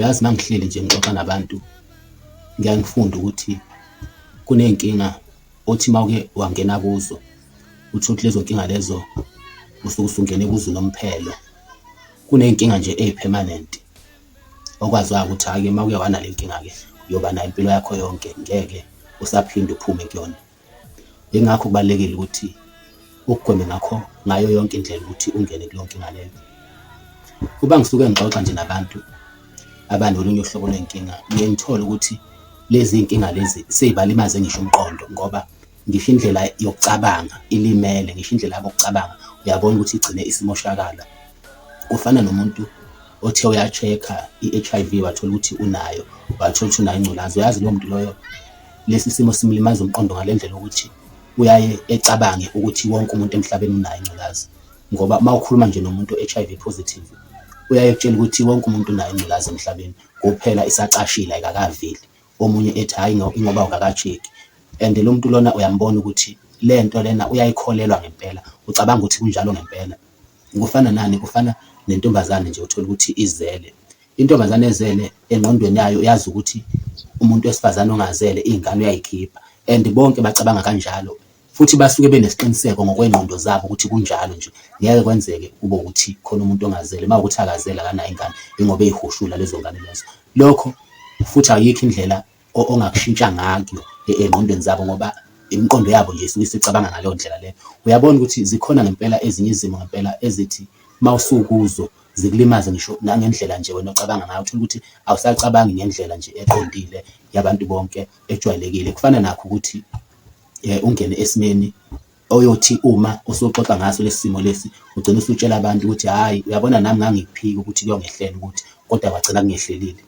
Uyazi uma ngihleli nje ngixoxa nabantu ngiyaye ngifunde ukuthi kuney'nkinga othi uma uke wangena kuzo uthole ukuthi lezo nkinga lezo usuke usungene kuzo unomphelo. Kuney'nkinga nje ey'phemanenti okwaziwayo ukuthi hhayi-ke uma uke wanale nkinga-ke uyoba nayo impilo yakho yonke ngeke usaphinde uphume kuyona. Yingakho kubalulekile ukuthi ukugweme ngakho ngayo yonke indlela ukuthi ungene kuleyo nkinga leyo. Uba ngisuke ngixoxa nje nabantu abanolunye uhlobo lwey'nkinga, ngiye ngithole ukuthi lezi iy'nkinga lezi sey'balimaze ngisho umqondo ngoba ngisho indlela yokucabanga ilimele, ngisho indlela yabo yokucabanga uyabona ukuthi igcine isimoshakala. Kufana nomuntu othe uya-check-a i-H_I_V wathola ukuthi unayo, wathola ukuthi unayo ingculazi. Uyazi lowo muntu loyo lesi simo simlimaza umqondo ngale ndlela yokuthi uyaye ecabange ukuthi wonke umuntu emhlabeni unayo ingculazi ngoba uma ukhuluma nje nomuntu o-H_I_V positive uyaye ekutshela ukuthi wonke umuntu unayo ingculazi emhlabeni, kuphela isacashile ayikakaveli. Omunye ethi hhayi ingoba awukaka-check-i and lo muntu lona uyambona ukuthi le nto lena uyayikholelwa ngempela, ucabanga ukuthi kunjalo ngempela. Kufana nani? Kufana nentombazane nje uthole ukuthi izele. Intombazane ezele engqondweni yayo yazi ukuthi umuntu wesifazane ongazele iy'ngane uyayikhipha and bonke bacabanga kanjalo futhi basuke benesiqiniseko ngokwey'ngqondo zabo ukuthi kunjalo nje. Ngeke kwenzeke kube ukuthi khona umuntu ongazele, uma kuwukuthi akazele akanayo ingane yingoba ey'hushula lezo ngane lezo. Lokho futhi ayikho indlela ongakushintsha ngayo ey'ngqondweni zabo ngoba imiqondo yabo nje isuke isicabanga ngaleyo ndlela leyo. Uyabona ukuthi zikhona ngempela ezinye izimo ngempela ezithi uma usukuzo zikulimaze ngisho nangendlela nje wena ocabanga ngayo, uthole ukuthi awusacabangi ngendlela nje eqondile yabantu bonke ejwayelekile. Kufana nakho ukuthi ungene esimeni oyothi uma usuxoxa ngaso lesi simo lesi ugcine usutshela abantu ukuthi hhayi uyabona nami ngangikuphika ukuthi kuyongehlela ukuthi kodwa kwagcina kungehlelile.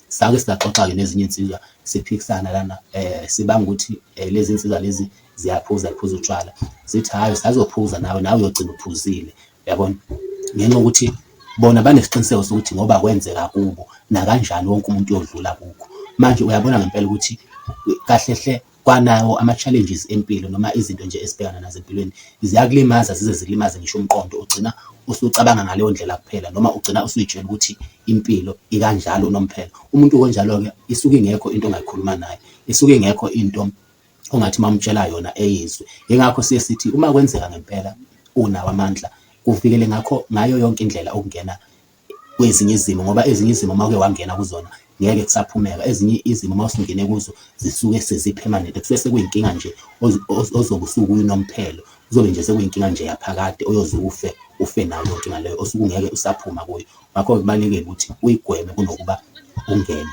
Sake saxoxa-ke nezinye iy'nsizwa siphikisana lana sibanga ukuthi lezi nsizwa lezi ziyaphuza ziphuza utshwala, zithi hhayi usazophuza nawe, nawe uyogcina uphuzile, uyabona. Ngenxa yokuthi bona banesiqiniseko sokuthi ngoba kwenzeka kubo nakanjani wonke umuntu uyodlula kukho. Manje uyabona ngempela ukuthi kahle hle kwanawo ama-challenges empilo noma izinto nje esibhekana nazo empilweni ziyakulimaza zize zikulimaze ngisho umqondo, ugcina usucabanga ngaleyo ndlela kuphela noma ugcina usuy'tshela ukuthi impilo ikanjalo unomphela. Umuntu onjalo-ke isuke ingekho into ongayikhuluma naye, isuke ingekho into ongathi uma umtshela yona eyizwe. Yingakho siye sithi uma kwenzeka ngempela unawo amandla, kuvikele ngakho ngayo yonke indlela ukungena kwezinye izimo ngoba ezinye izimo uma uke wangena kuzona ngeke kusaphumeka. Ezinye izimo uma usungene kuzo zisuke sezi-permanent, kusuke sekuyinkinga nje ozobe usukuyo unomphelo. Kuzobe nje sekuyinkinga nje yaphakade oyoze ufe, ufe nayo leyo nkinga leyo osuke ungeke usaphuma kuyo. Ngakho-ke kubalulekile ukuthi uyigweme kunokuba ungene.